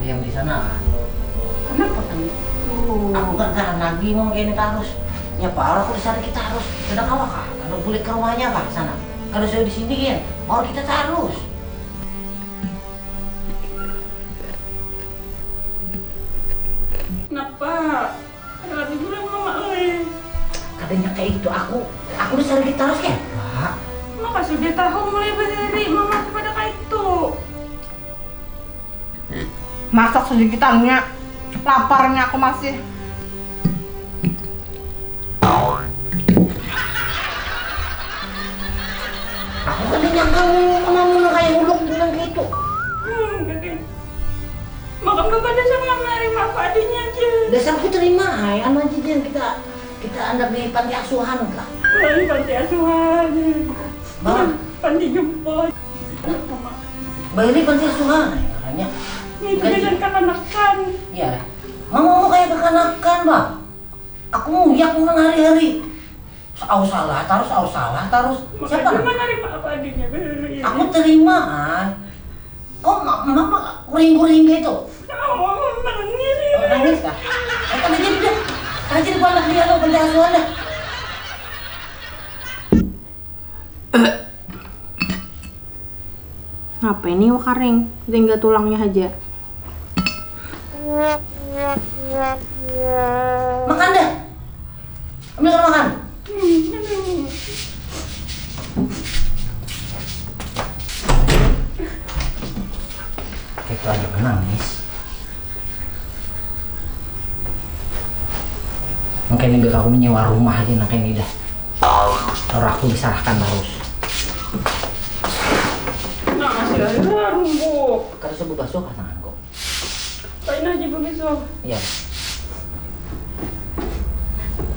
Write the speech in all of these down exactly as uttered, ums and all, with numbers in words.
Diam di sana. Kenapa kan? Aku kan tahan lagi mau kayak ini terus. Nyapa aku di sana kita harus. Kada kawa kah? Kada boleh ke rumahnya kah sana? Kada usah di sini kan? Mau kita terus. Kenapa? Ada lagi bulan mama eh. Katanya kayak itu aku, aku udah sakit terus ya, Pak. Maka sudah tahu mulai berdiri mama pada kayak itu. Masak segitannya, laparnya aku masih. Aku kan nyangka kamu kayak uluk bilang gitu. Hmm, gitu. Makan bapak dasar ngamari apa adanya aja. Dasar aku terima, hai, anu aja yang kita kita andak di panti asuhan kah? Lain panti asuhan. Bah. Panti jempol. Bayar di panti asuhan, hai, makanya. Itu gaji. Bilang kakanakan. Iya. Mama mau kayak kakanakan, Bang. Aku muyak orang hari-hari. Au salah terus, au salah terus. Siapa? Makanya nak? Menerima apa adanya, bener. Aku terima, ah. Kok ma- mama kuring-kuring gitu? Oh, menangis. Oh, nangis kah? Eh, kan jadi dia. Kan jadi anak dia lo, benda asuhan dah. Apa ini wakaring? Tinggal tulangnya aja. Makan dah. Ambil makan. Kayak itu aja menangis. Mungkin lebih aku menyewa rumah aja nang kayak ini dah. Orang aku disalahkan terus. Nah, masih ada rumbu. Kada sebut basuh pasanganku. Pain aja begitu. Iya.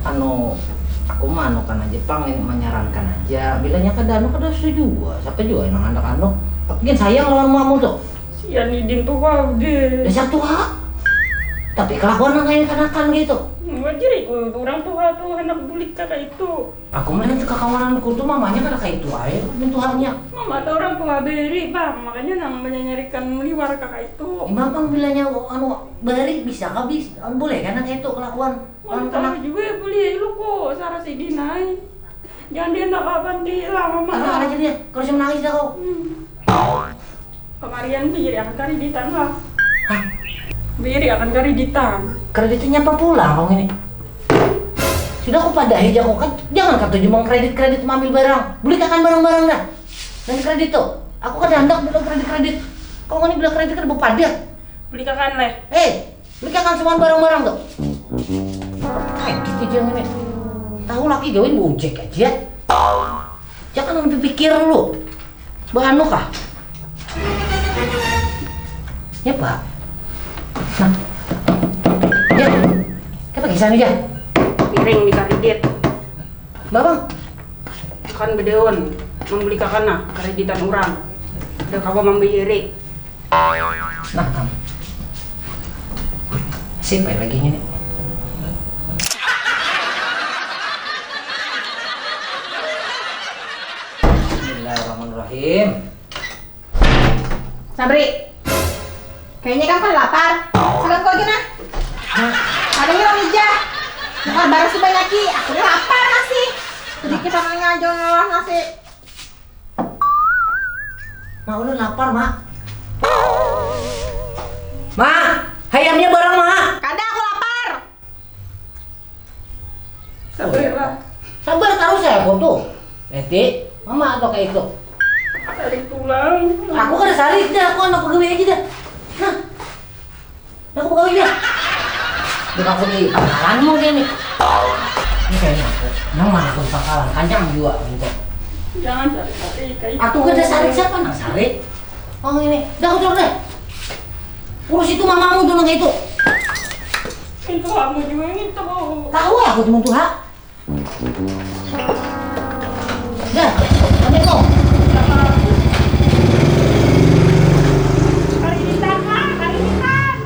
Anu, aku mah anu kan aja pang ini menyarankan aja. Bilanya kada anu kada setuju. Siapa juga yang handak anu? Aku kan sayang lawan mamu tuh. Sian idin tuha deh. Dasar tuha. Tapi kelakuan nang kayak kanakan gitu. Wajar iku orang tuha tuh anak bulik kakak itu. Aku melihat kekawananku tuh mamanya kada kayak itu aja pintuhannya. Mama ada orang tua beri bang, makanya nang menyanyarikan liwar kakak itu. Imam bang bilanya anu beri bisa kah bis, anu, boleh kan kayak itu kelakuan. Mau tahu juga ya boleh ya lu kok sarah sidin ai. Jangan dia nak kapan di lah mama. Anak aja dia, kalau menangis dah kau. Hmm. Kamarian biri akan kariditan lah. Hah? Biri akan kariditan. Kreditnya apa pula kau ini? Sudah aku padahi aja kau kan. Jangan kata cuma kredit-kredit mengambil barang. Beli kakan barang-barang dah. Dan kredit tuh. Aku kada hendak bila kredit-kredit. Kau ini bila kredit kada berpadah. Beli kakan leh. Eh, beli kakan semua barang-barang tuh. Kredit aja ini. Tahu laki jauhin bojek aja. Jangan lebih pikir lu. Banu kah? Ya, Pak. Nah. Ya. Kita kisah aja. Piring di kredit. Bawang. Kan bedaun membeli kakana kreditan orang. Udah kawa membayari. Nah, am. Sip aja lagi ini. Bismillahirrahmanirrahim. Sabri, kayaknya kamu kan lapar. Salam kau aja nah. Ada yang meja. Bukan barang sudah nyaki. Aku ini lapar masih. Sedikit namanya aja ngolah nasi. Mak, ulun lapar, Mak. Mak, hayamnya barang, Mak. Kada, aku lapar. Sabar lah. Sabar terus ya aku tuh. Nanti mama atau kayak itu. Saling pulang. Aku kada sarik dah, aku anak pegawai aja dah. Nah. Nah, aku pegawai dah. Bukan aku di pangkalan mungkin nih. Ini kayaknya aku. Nang mana aku di pangkalan, kanyang juga gitu. Jangan sarik-sarik kayak itu. Aku kada sarik siapa nang sarik? Oh ini, dah aku turun deh. Urus itu mamamu tuh nang itu. Itu kamu juga yang itu. Tahu ya aku cuma tuh hak. Dah, sampai kau. Kali ini tangan, kali ini tangan.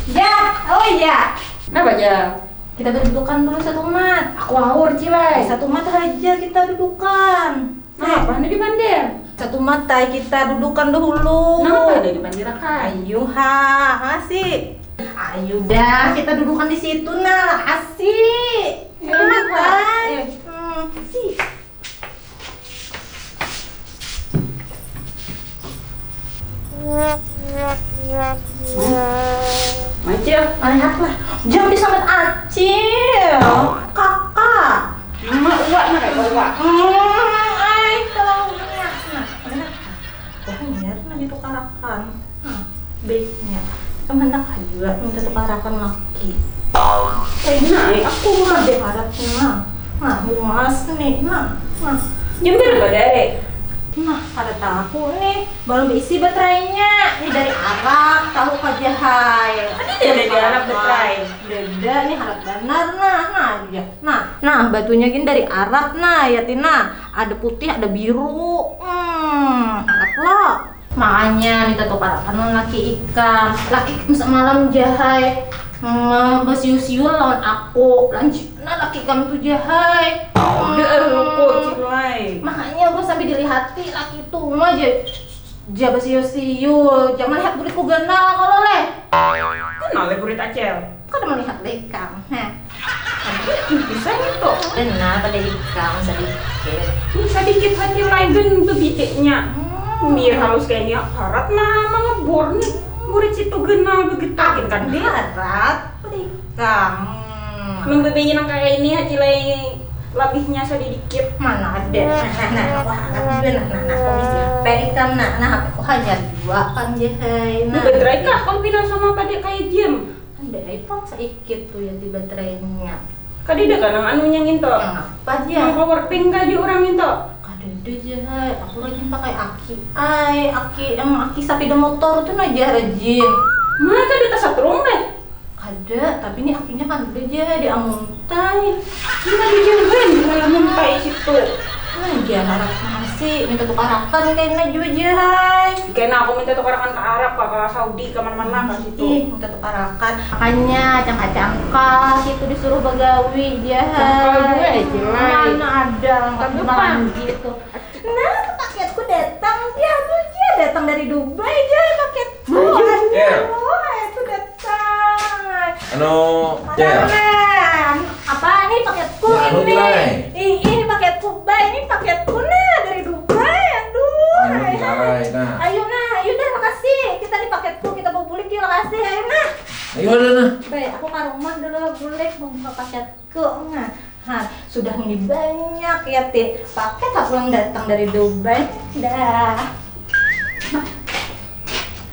Ya, oh iya. Kenapa aja? Kita berdudukan dulu satu mat. Aku haur cilai. Satu mat aja kita dudukan. Kenapa hendak dipandir? Satu mata kita dudukan dahulu. Kenapa hendak dipandir akan? Ayo ha, masih. Ayo dah, kita dudukan di situ nah, asik. Satu mata. Eh. Hmm, asik. Mancil. Lihatlah. Jangan disambat acil. Kakak. Mak uak nah kayak uak. Hmm, ai, kalau nah, nah, lihat. Oh, lihat nah ditukarakan. Nah, baiknya. Kamu hendak juga minta tukarakan laki. Eh, nah, aku mah. Ada harapnya. Nah, bungas nih. Nah, nah. Jam berapa dari? Nah, kada tahu nih. Belum diisi baterainya. Ini dari Arab, tahu kaja hai. Ada dari Arab baterai. Beda nih, harap benar nah. Nah, ya. Nah, nah, batunya gini dari Arab nah, ya Tina. Ada putih, ada biru. Hmm, harap lah. Makanya minta tukarakan lawan laki ikam. Laki ikam semalam jahai, hmm, basiul-siul lawan aku. Lanjut nah laki ikam tu jahai. Udah, eh, rukun, Cik, lai. Makanya aku sambil dilihati laki itu mah aja. Jaba siu-siu, jangan lihat buritku ganal kalau leh. Kenal leh burit Acel. Kada melihat leh ikam. Heh. Bisa nih tuh. Benar pada ikam sedikit. Ini sedikit hati lain bebidiknya. Hmm. Mir halus kayaknya harat nah mengebur nih. Burit situ ganal begetar kan dia. Harat pada ikam. Membebenya nang kayak ini hati lain. Labihnya sadikit. Mana ada. Nah, nah, nah, aku harap juga nah, nah, nah, aku misi H P ikam nah, nah, H P ku hanyar dua kan jahai. Nah, baterai kah kalau pindah sama pada kayak jam? Ada ai pang saikit tuh ya di baterainya. Kadida kan nang anunya nginto? Nang apa dia? Nang power bank kah di orang nginto? Kadada jahai, aku rajin pakai aki ai, aki yang aki sapeda motor tuh nah jah rajin. Mana kada tasatrung deh. Ada, tapi ni akinya kan udah aja diamuntai. Ini tadi jam berapa dengan muntai situ? Nah, dia harap masih minta tukarakan kena jua jahai. Kena aku minta tukarakan ke Arab, ke, ke Saudi, ke mana-mana ke situ. Ih, minta tukarakan. Makanya cangka-cangka situ disuruh bagawi jahai. Cangka juga ya, Cilai. Mana ada angkat belanja itu. Nah, paketku datang. Ya, aduh, dia datang dari Dubai, dia paketku. Aduh, itu datang. Anu, Cel. Apa nih paketku ini? Ih, ini paketku, Bay. Ini paketku nah dari Dubai. Aduh. Anu, Cilai, nah. Ayo nah, ayo dah makasih. Kita nih paketku kita bawa bulik ya makasih. Ayo nah. Ayo dah nah. Bay, aku ke rumah dulu bulik mau buka paketku. Nah, ha, sudah ini banyak ya ti. Paket aku yang datang dari Dubai. Dah.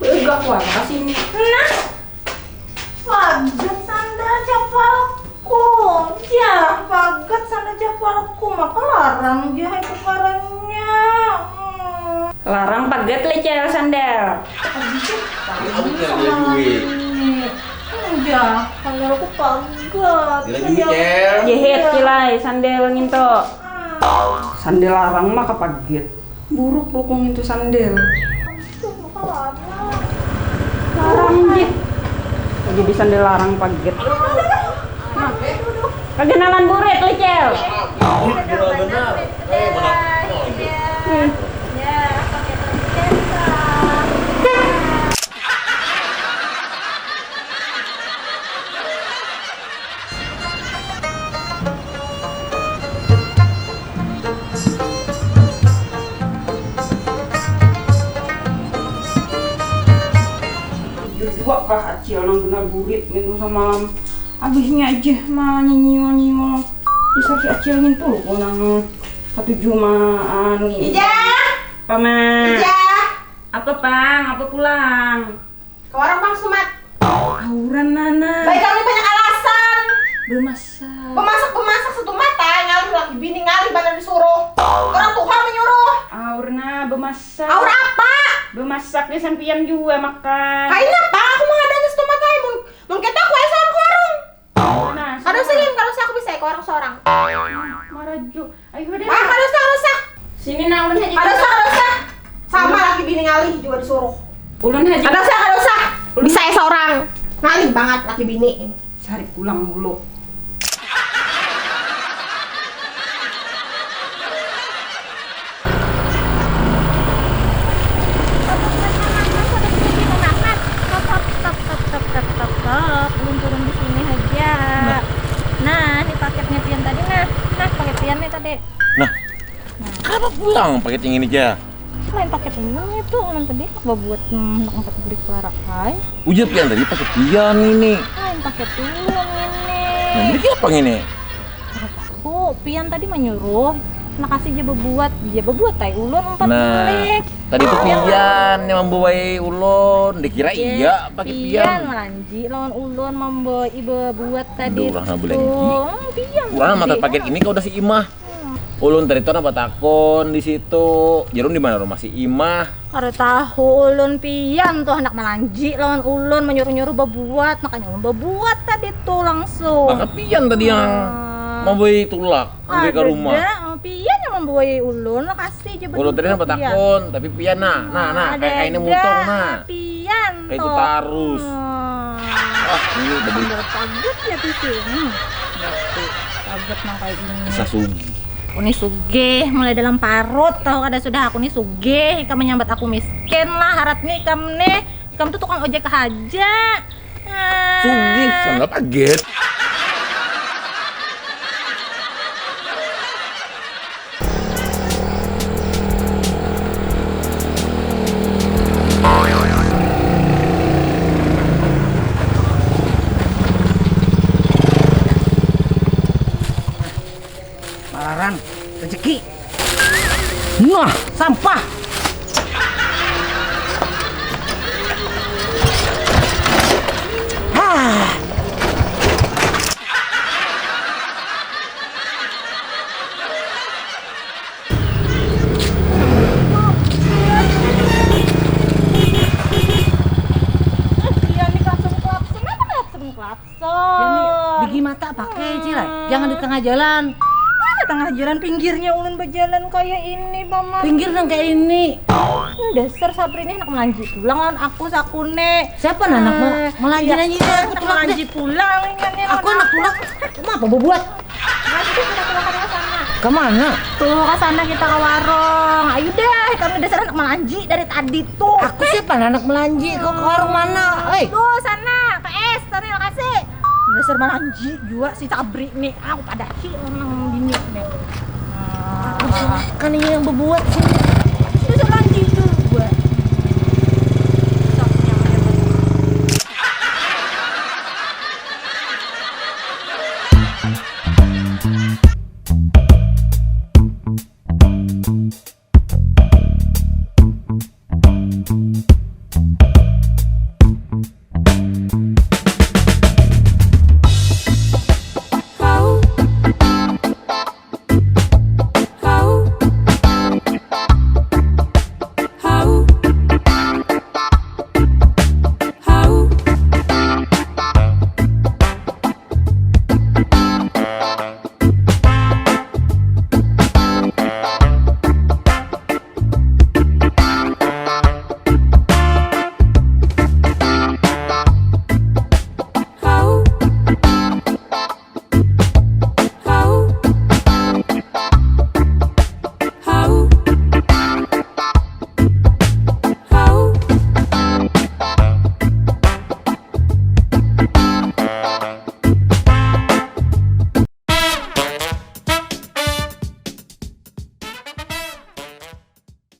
Enggak kuat ke sini. Nah. Pagat sandal capalku. Ya, pagat sandal capalku. Maka larang dia hai tukarannya. Hmm. Larang pagat lecel sandal. Aku punya duit. Enggak, sandal aku pagat. Bila duit, Cel. Jahit kilai sandal nginto. Sandal larang maka pagat. Buruk lukung itu sandal. Larang jih. Lagi di sandal larang paget. Nah, kaganalan burit licil. Burit jua benar. Eh, mana? Hmm. Jua kah acil nang kena burit ngintu samalam. Abisnya aja manyiul-nyiul. Dasar si acil ngintu loh nang katuju ma anu ini. Ijah! Apa, Ma? Ijah! Apa, Pang? Apa pulang? Ke warung Bang Sumat. Auran, Nana. Baik, kami banyak alasan. Bemasak. Bemasak, bemasak satu mata, ngalih laki bini, ngalih banar disuruh. Orang tuha menyuruh. Aurna bemasak. Aur apa? Bemasak di sampian jua makan. Kain apa? Aku mengadanya satu mata, mun, mun kita aku aja ke warung. Nah, kada usah, Lim, kada usah, aku bisa ke warung seorang. Maraju. Ayo deh. Ah, kada usah, kada usah. Sini nah, ulun haja. Kada usah, kada usah. Sama laki bini ngalih jua disuruh. Ulun haja. Kada usah, kada usah. Ulun bisa ya seorang. Ngalih banget laki bini. Cari pulang dulu. Stop, ulun turun di sini aja. Nah. Nah, ini paketnya pian tadi nah. Nah, paket pian nih tadi. Nah. Nah. Kenapa pulang paket yang ini aja? Lain paket ulun itu, ulun tadi nak babuat hmm, nak empat beli suara ai. Ujar pian tadi paket pian ini. Lain paket ulun ini. Nah, jadi apa ini? Aku, pian tadi menyuruh nak kasih dia berbuat, dia berbuat tai ulun empat nah, beli. Tadi itu pian yang membuai ulun, dikira iya pakai pian. Pian melanji lawan ulun membuai berbuat tadi. Aduh, orang nak belanji. Hmm, pian. Orang mata paket ini kau udah si Imah. Hmm. Ulun tadi tuh nak batakon di situ. Jarum di mana rumah si Imah? Kada tahu ulun, pian tuh anak melanji lawan ulun menyuruh-nyuruh berbuat, makanya ulun berbuat tadi tuh langsung. Maka pian tadi yang hmm, memberi tulak, memberi ke rumah. Ada, pian yang membuai ulun lah kasih aja. Ulun tadi nak batakon, tapi pian nah, nah, nah, kayak ini mutong nah. Pian kayak itu tuh. Tarus. Hmm. Ah, ini bagus. Pagut ya di sini. Pagut nang kayak ini. Bisa sugi. Aku nih sugih mulai dalam parut tahu kada sudah aku nih sugih, ikam menyambat aku miskin lah harat nih ikam nih, ikam tuh tukang ojek aja. Sugih sandal paget. Malaran rezeki. Nah, sampah. Ah. Bigi mata pakai cilai, jangan di tengah jalan. Mana tengah jalan, pinggirnya ulun berjalan kayak ini, Paman. Pinggir nang kayak ini. Hmm, dasar Sabri nih anak melanji pulang lawan aku sakune. Siapa nah anak melanji nanya ini? Aku anak melanji pulang ini. Aku anak tulak. Kamu apa buat? Nah, sudah kita pulang ke sana. Ke mana? Tuh ke sana kita ke warung. Ayo deh, kami dasar anak melanji dari tadi tuh. Aku siapa nah anak melanji? Kau ke warung mana? Oi. Tuh sana, ke es sana lokasi. Dasar malanji juga si Sabri nih. Aku padahi orang bini nih. Nah. Kan ini yang berbuat sih. Dasar malanji itu.